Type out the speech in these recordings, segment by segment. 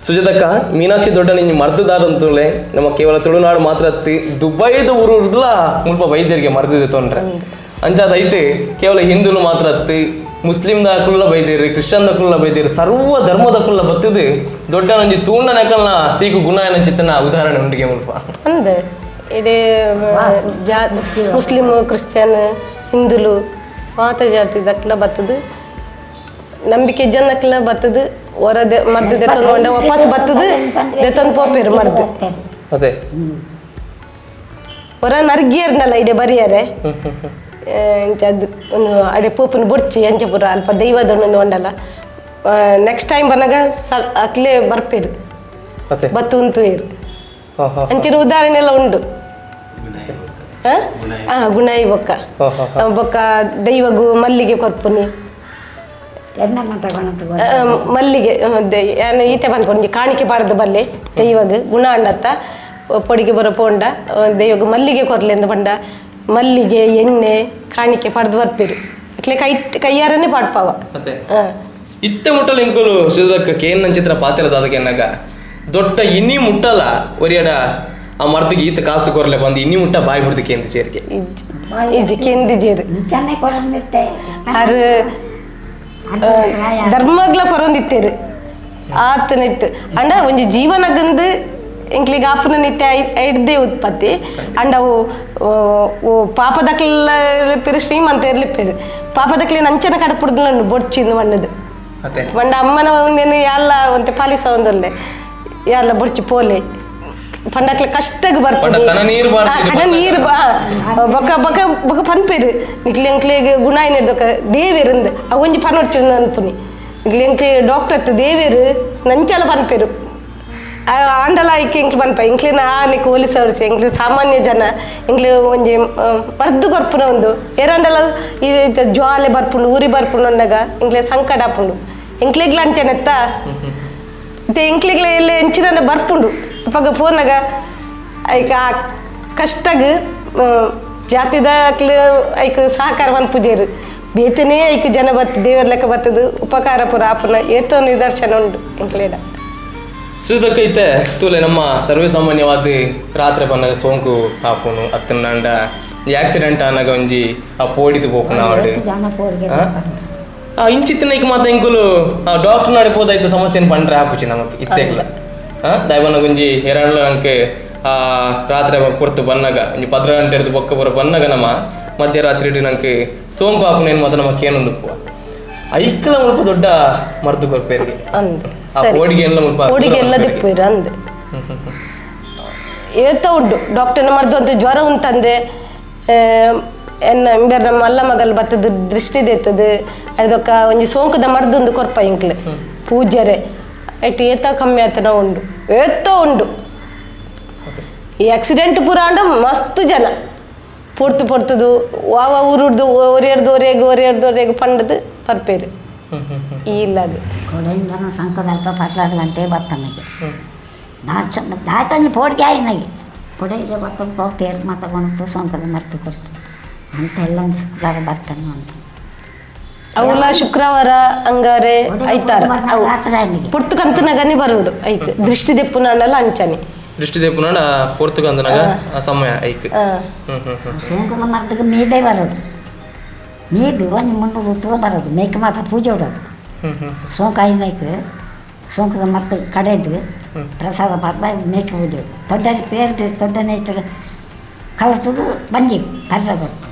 ಸುಜಾತಕ್ಕ, ಮೀನಾಕ್ಷಿ ದೊಡ್ಡ ನಿಂಜಿ ಮರ್ದುದಾರಂತುಲೆ ನಮ್ಮ ಕೇವಲ ತುಳುನಾಡು ಮಾತ್ರ ಅತ್ತಿ ದುಬೈದ ಊರುಡ್ಲ ಮುಲ್ಪ ವೈದ್ಯರಿಗೆ ಮರ್ದಿದೆ ತೊಂದ್ರೆ. ಅಂಚಾದ ಐಟ್ ಕೇವಲ ಹಿಂದೂಲು ಮಾತ್ರ ಅತ್ತಿ ಮುಸ್ಲಿಂ ದಾಕುಲ್ಲ ಬೈದೇರು, ಕ್ರಿಶ್ಚಿಯನ್ ದಾಕುಲ್ಲ ಬೈದೇರು, ಸರ್ವ ಧರ್ಮದಕುಲ್ಲ ಬತ್ತಿದ್ ದೊಡ್ಡ ನಂಜಿ ತೂಂಡ ನಕಲ್ನ ಸೀಕು ಗುಣ ಚಿತ್ತನ ಉದಾಹರಣೆ ಉಂಡಿಗೆ ಮುಲ್ಪ. ಅಂದೆ ಇಡೀ ಜಾ ಮುಸ್ಲಿಮ್, ಕ್ರಿಶ್ಚಿಯನ್, ಹಿಂದೂಲು ಮಾತ ಜಾತಿ ದಕ್ಲ ಬತ್ತದು, ನಂಬಿಕೆ ಜನಕ್ಲ ಬತ್ತದು, ಹೊರ ಮರ್ದು ದೆತ್ತೊಂದು ಕೊಂಡ ವಾಪಸ್ ಬತ್ತದು ದೆತ್ತೊಂದು ಪೋಪೇರು ಮರ್ದು. ಅದೇ ಹೊರ ನರ್ಗಿಯರ್ನಲ್ಲ ಇಡೆ ಬರಿಯರೆ ಇಂಚ ಅದು ಒಂದು ಅಡೆ ಪೋಪುನ ಬುಡ್ಚಿ ಅಂಚೆ ಪೂರ ಅಲ್ಪ ದೈವದ ಒಂಡಲ್ಲ ನೆಕ್ಸ್ಟ್ ಟೈಮ್ ಬಂದಾಗ ಸ ಅಕ್ಲೆ ಬರ್ಪೇರು. ಅದೇ ಬತ್ತು ಉಂತುವೇರು. ಹಾ ಹಾ ಅಂಚಿನ ಉದಾಹರಣೆ ಎಲ್ಲ ಉಂಡು. ಹಾ, ಗುಣಾಯಿ ಬೊಕ್ಕ. ಹಾ ಹಾ ಆ, ಬೊಕ್ಕ ದೈವಗು ಮಲ್ಲಿಗೆ ಕೊರ್ಪುನಿ. ಆ, ಮಲ್ಲಿಗೆ ಯಾನ್ ಈತೆ ಪನ್ಪುನಿ ಕಾಣಿಕೆ ಪಾಡ್ದು ಬಲ್ಲೆ ದೈವಗ್ ಗುಣ ಅಂಡತ್ತ ಪೊಡಿಗೆ ಬರೋ ಪೋಂಡ ದೈವಗ್ ಮಲ್ಲಿಗೆ ಕೊರ್ಲೆಂದು ಪಂಡ ಮಲ್ಲಿಗೆ ಎಣ್ಣೆ ಕಾಣಿಕೆ ಪಡ್ದು ಬರ್ಪಿರು. ಅಟ್ಲೆ ಕೈ ಕೈಯಾರನೆ ಪಾಡ್ಪಾವ. ಅದೇ ಹಾ. ಇತ್ತೆ ಮುಟ್ಟಲ ಇಂಕುಲು ಸುಜಾತಕ್ಕ ಕೇನ್ ನಂಚಿತ್ರ ಪಾತಿರದ ಅದಕ್ಕೆ ಎನ್ನಾಗ ದೊಡ್ಡ ಇನಿ ಮುಟ್ಟಲ ಒರಿಯಡ ಆ ಮರ್ದಿಗೆ ಈತ ಕಾಸು ಕೊರ್ಲೆ ಬಂದು ಇನಿ ಮುಟ್ಟ ಬಾಯಿ ಬಿಡ್ದು ಕೇಂದ್ರ ಚೇರಿಗೆ. ಇಜ್ಜಿ ಇಜ್ಜಿ ಕೆಂದಿಜೇರು. ಆರು ಧರ್ಮಗ್ಲ ಕೊರೊಂದಿತ್ತೇರು ಆತ ನೆಟ್ ಅಂಡ ಒಂಜಿ ಜೀವನಗಂದು ಎಂಕ್ಲಿಗ್ ಆಪುನ ನಿತ್ಯ ಐಡ್ದೇ ಉತ್ಪತ್ತಿ. ಅಂಡ ಅವು ಓ ಪಾಪದಕ್ಲೆಲ್ಲ ಲಿಪ್ಪೇರು, ಶ್ರೀಮಂತ ಇರ್ಲಿಪ್ಪೇರು, ಪಾಪದಕ್ಲೆ ನಂಚನ ಕಡಪುಡ್ದು ಬೊಡ್ಚಿಂದು ಮಣ್ಣದು. ಅದೇ ಪಂಡ ಅಮ್ಮನ ಒಂದೇನು ಯಾಲ್ಲ ಒಂತೆ ಪಾಲಿಸ ಒಂದೊಲ್ಲೆ ಯಾಲ್ಲ ಬೊಡ್ಚಿ ಪೋಲೆ ಪಂಡಕ್ಲೆ ಕಷ್ಟಗ್ ಪಂಡ ಬರ್ಪುನಿ. ಕನ ನೀರ್ ಬಾರ್ದು. ಆ, ಕನ ನೀರ್ ಬಾ ಬೊಕ ಬೊಕ ಬೊಕ ಪನ್ಪೇರು ನಿಕ್ಲೆ ಎಂಕ್ಲೆಗ್ ಗುಣ ಏನಿರ್ದೊಕ ದೇವೆರಿಂದ್ ಅವು ಒಂಜಿ ಪನೊಡ್ಚು ಅನ್ಪುನಿ. ನಿಕ್ಲೆ ಎಂಕ್ಲೆ ಡಾಕ್ಟರ್ ಅತ್ತು ದೇವೆರು ನಂಚಲ ಪನ್ಪೇರು. ಆಂಡಲ ಐಕೆ ಎಂಕ್ಲು ಪನ್ಪ ಎಂಕ್ಲೆನ ಆ ನಿಕ್ ಹೋಲಿಸವರ್ಸಿ ಎಂಕ್ಲೆ ಸಾಮಾನ್ಯ ಜನ ಎಂಕ್ಲೆ ಒಂಜಿ ಮರ್ದು ಕೊರ್ಪುನ ಒಂದು ಏರಾಂಡಲ ಈ ಜ್ವಾಲೆ ಬರ್ಪುಂಡು ಊರಿ ಬರ್ಪುಂಡು ಅಂದಾಗ ಎಂಕ್ಲೆ ಸಂಕಟ ಆಪುಂಡು. ಎಂಕ್ಲೆಗ್ಲ ಅಂಚನೆತ್ತ ಇತ್ತೆ ಎಂಕ್ಲೆಗ್ಲ ಎಲ್ಲ ಎಂಚಿನ ಬರ್ಪುಂಡು ಅಪಗ ಪೋನಗ ಐಕ ಆ ಕಷ್ಟಗ್ ಜಾತಿದ ಅಕ್ಲು ಐಕ್ ಸಹಕಾರ ಪೂಜೆರು ಬೇತನೇ ಐಕ್ ಜನ ಬತ್ತು ದೇವರ ಲೆಕ್ಕ ಬತ್ತದು ಉಪಕಾರ ಪೂರ ಆಪುನ ಏತೋ ನಿದರ್ಶನ ಉಂಡು ಎಂಕ್ಲೇಡ. ಸುಜಾತಕ್ಕ, ಇತ್ತೆ ತೂಲೆ ನಮ್ಮ ಸರ್ವೇ ಸಾಮಾನ್ಯವಾದ ರಾತ್ರಿ ಬಂದಾಗ ಸೋಂಕು ಆಪುನು ಅತ್ತನಾಂಡ ಆಕ್ಸಿಡೆಂಟ್ ಆನಾಗ ಒಂಜಿ ಆ ಪೋಡಿದು ಪೋಪುನ ಆವಡು ಆ ಇಂಚಿತ್ತಿನ ಮಾತ ಇಂಕುಲು ಡಾಕ್ಟರ್ ನಾಡೆ ಪೋದಾಯ್ತು ಸಮಸ್ಯೆನ ಪಂಡ್ರೆ ಆಪುಚಿ ನಮಕ್ ಇತ್ತೆಗ್ಲ. ದೈವನ ಒಂಜಿ ಎರಡ್ಲ ಅಂಕೆ ಆ ರಾತ್ರಿ ಪೊರ್ತು ಬನ್ನಗ ಒಂಜಿ 12 ಗಂಟೆ ಹಿಡ್ದು ಬೊಕ್ಕ ಪೂರ ಬನ್ನಗ ನಮ್ಮ ಮಧ್ಯರಾತ್ರಿ ನಂಗೆ ಸೋಂಕು ಆಪುನ ಏನು ಮಾತ್ರ ನಮಕ್ ಏನೊಂದು ಐಕ್ಲ ಮುಲ್ಪ ದೊಡ್ಡ ಮರ್ದು ಕೊರ್ಪೇರಿಗೆ. ಅಂದ್ ಆ ಸರಿ. ಪೋಡಿಗೆ ಎಲ್ಲ ಮುಲ್ಪ ಪೋಡಿಗೆ ಎಲ್ಲ ದಿಪ್ಪೇರು ಅಂದ್ ಏತ ಉಂಡು ಡಾಕ್ಟರ್ನ ಮರ್ದು ಅಂತ ಜ್ವರ ಉಂಟಂದೆ ಎನ್ನ ಇಂಬೆರ್ ನಮ್ಮ ಅಲ್ಲ ಮಗಲ್ ಬತ್ತದ ದೃಷ್ಟಿ ದೇತದ ಅದೊಕ್ಕ ಒಂಜಿ ಸೋಂಕುದ ಮರ್ದೊಂದು ಕೊರ್ಪ ಇಂಕ್ಲೆ ಪೂಜರೆ ಐಟ್ ಏತ ಕಮ್ಮಿ ಆತನ ಉಂಡು ಏತ ಉಂಡು. ಈ ಆಕ್ಸಿಡೆಂಟ್ ಪೂರ ಅಂಡ ಮಸ್ತ್ ಜನ ಪೊರ್ತು ಪೊರ್ತುದು ವಾವ ಊರುಡ್ದು ಒರಿಯರ್ದು ಒರೆಗ್ ಒರಿಯರ್ದು ಒರೆಗ್ ಪಂಡದು ಪರ್ಪೇರು ಈ ಇಲ್ಲಾಗ. ಕೊಡೆಯಿಂದ ಸಂಕದ 12 ಗಂಟೆ ಬರ್ತಾನಿಗೆ ದಾಚೊಂಜಿ ಪೋಡಿಗೆ ಆಯ್ನಾಗೆ ಕೊಡೆಗೆ ಬರ್ತದೆ ತೇರು ಮಾತಗೊಂಡು ಸೊಂಕದ ಮರ್ತು ಕೊಡ್ತು ಅಂತ ಎಲ್ಲ ಶುಕ್ರವಾರ ಬರ್ತಾನೆ ಅಂತ. ಅವುಲ ಶುಕ್ರವಾರ ಅಂಗಾರೆ ಐತಾರ ಅವು ರಾತ್ರಿ ಆಯ್ನಿಗೆ. ಪೊರ್ತು ಕಂತನಗನೆ ಬರುಡು ಐಕ್ ದೃಷ್ಟಿ ದೆಪ್ಪುನಾಂಡಲ ಅಂಚನೆ. ದೃಷ್ಟಿ ದೇಪುನಾಂಡ ಪೊರ್ತು ಕಂದನಾಗ ಆ ಸಮಯ ಐಕ್. ಆ. ಹ್ಮ್ ಹ್ಮ್ ಹ್ಮ್ ಸೋಂಕದ ಮರ್ದಿಗೆ ಮೀದೇ ಬರೋದು, ಮೀದು ಒಂದು 300 ತೂರ ಬರೋದು, ಮೇಕೆ ಮಾತ್ರ ಪೂಜೆ ಇಡೋದು. ಹ್ಮ್ ಹ್ಮ್ ಸೋಂಕು ಐದಕ್ಕೆ ಸೋಂಕದ ಮರ್ದು ಕಡೆದು ಪ್ರಸಾದ ಪಾಪ ಮೇಕೆ ಪೂಜೆ ದೊಡ್ಡ ಪೇರು ದೊಡ್ಡ ನೇಚರ್ ಕಲತದು ಬಂಜಿ ಕರ್ಸ ಬರ್ತದೆ.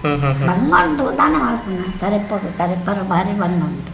ಹ್ಮ್ ಹ್ಮ್ ಬಂದು ದಾನ ಮಾಡ್ಕೊಂಡು ತರೆಪ್ಪರು ತರೆಪ್ಪರು ಭಾರಿ ಬಂದುಂಟು.